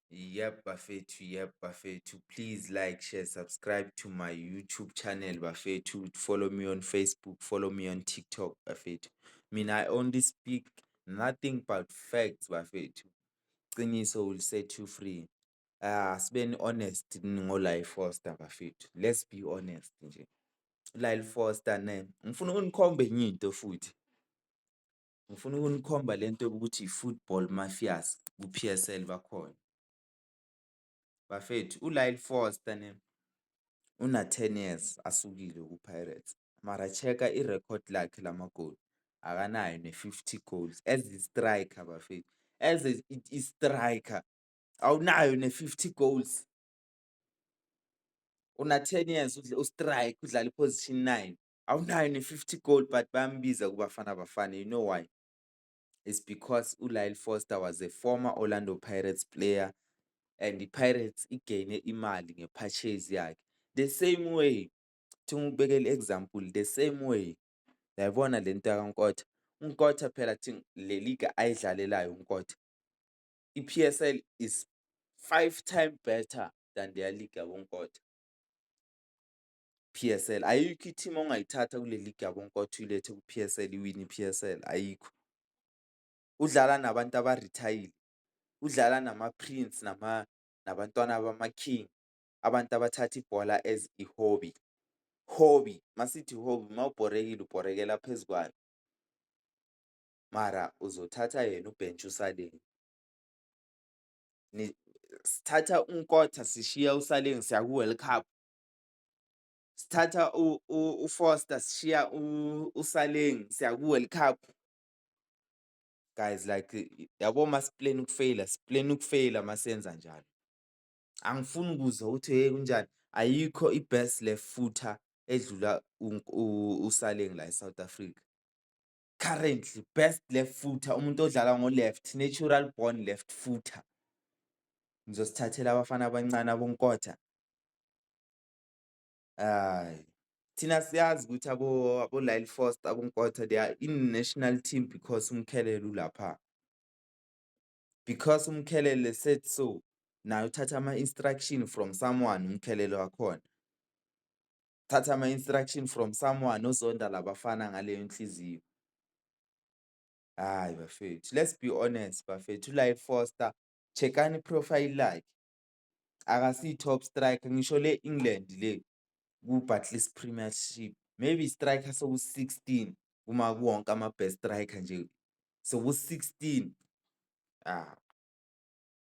Yep, bafethu, yep, bafethu. Please like, share, subscribe to my YouTube channel, bafethu. Follow me on Facebook, follow me on TikTok, bafethu. Mina, I only speak nothing but facts, bafethu. Qiniso will set you free. Ah, sibeni honest ngo-Lyle Foster, bafethu. Let's be honest nje. Lyle Foster ne, ngifuna ukunikhomba enye into futhi. Ngifuna ukunikhomba lento yokuthi i-football mafias ku-P_S_L bakhona. Bafethu, uLyle Foster ne, una 10 years asukile ku-Pirates, mara check-a i-record lakhe lamagoli, akanayo ne-50 goals as i-striker, bafethu, as i-striker awunayo ne-50 goals. Una 10 years u-strike, udlala i-position 9, awunayo ne-50 goal, but bayambiza kuBafana Bafana. You know why? It's because uLyle Foster was a former Orlando Pirates player and i-Pirates i-gain-e imali nge-purchase yakhe. The same way, thi ngikubekele i-example, the same way, uyayibona lento yakaNkota, uNkota phela thi le league ayidlalelayo uNkota, i-P_S_L is five time better than leya league yaboNkota. P_S_L, ayikho i-team ongayithatha kule league yaboNkota uyilethe ku-P_S_L iwine i-P_S_L, ayikho. Udlala nabantu aba-retire-ile, udlala nama-prince nabantwana bama-king, abantu abathatha ibhola as i-hobby, hobby, masithi hobby, mawubhorekile ubhorekela phezu kwayo. Mara uzothatha yena ubhentshi uSaleng. Sithatha uNkota, sishiya uSaleng, siya ku-World Cup. Sithatha uFoster, sishiya uSaleng, siya ku-World Cup. Guys, like, yabo, masi-plan ukufeyila, si-plan ukufeyila masenza njalo. Angifuni ukuzwa ukuthi hey, kunjani, ayikho i-best left footer edlula uSaleng la e-South Africa. Currently best left footer, umuntu odlala ngo-left, natural born left footer. Ngizosithathela abafana abancane aboNkota. Hhayi, thina siyazi ukuthi abo-Lyle Foster, aboNkota, they are in national team because uMkhelele ulapha. Because uMkhelele said so, naye uthatha ama-instruction from someone, uMkhelele wakhona. Thatha ama-instruction from someone ozonda labafana ngaleyo nhliziyo. Hhayi bafethu, let's be honest, bafethu, uLyle Foster, check-ani i-profile lakhe, akasiyi-top striker ngisho le England le ku-Barclays Premiership, maybe i-striker soku-16 uma kuwonke ama-best striker nje, soku-16. Ah.